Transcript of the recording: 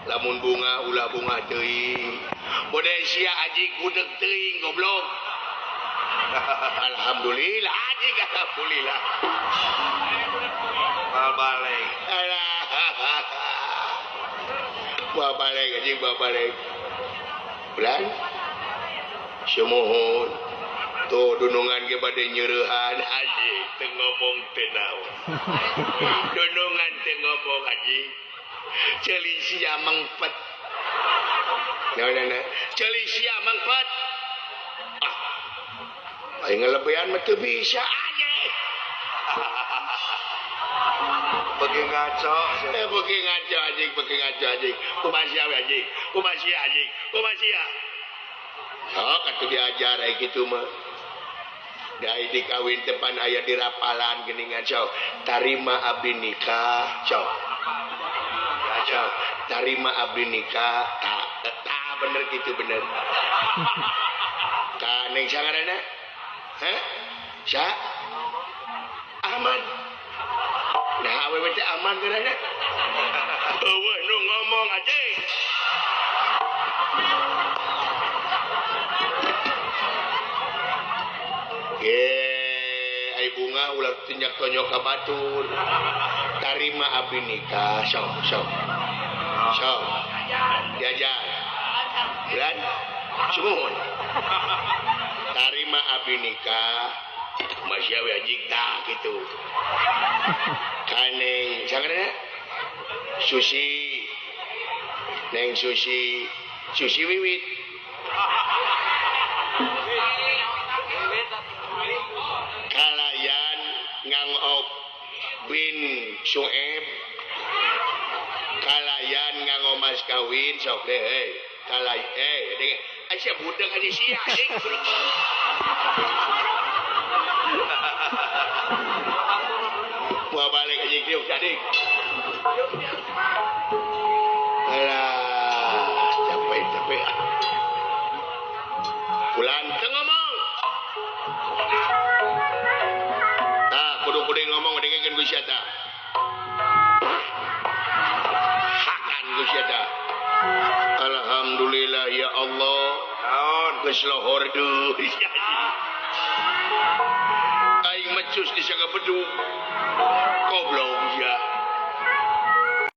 Lamun bunga ulah bunga teuing. Bode sia aji gudeg teuing goblok. Alhamdulillah aji alhamdulillah. Bal balik. Alah. Buah balik aji buah balik. Bulan sumuhun. Tuh dunungan ge bade nyeurehan aji teu ngomong teu naon. Dunungan teu ngomong aji. Ceuli sia mengpet. Naon-naon. Ceuli sia mengpet. Ah. Aing ngelebean mah teu bisa aja. Beuki ngaco. Beuki ngaco anjing, beuki ngaco anjing. Kumaha sia we anjing? Kumaha sia anjing? Kumaha sia? Sok atuh diajar aya kitu mah. Dai dikawin depan aya dirapalan geuningan sok. Tarima abdi nikah sok. Sok, tarima abdi nikah ta, ta bener kitu bener. Ka neng sangarana? Hah? Sa? Ahmad. Nah, awewe teh aman geurana. Eueuh nu ngomong anjing. Ge, ai bunga ulah tinjak tonjok ka batur. Tarima abdi nikah sok sok. Sok. Diajar. Bulan sumuhun. Tarima abdi nikah masih awe anjing tah kitu. Kaneng sangarana Susi. Neng Susi, Susi Wiwit. Kalayan ngangok bin Sueb. Kalayan nganggo mas kawin sok deh hei. Kalay denge sia budak aja sia anjing. Mau balik aja kriuk tadi. Alah, capek capek. Bulan teu ngomong. Tah, kudu-kudu ngomong dengekeun ku sia tah. Hakan ku sia tah. Alhamdulillah ya Allah. Naon geus lohor deui. Aing mecus di saga bedug. Goblok sia.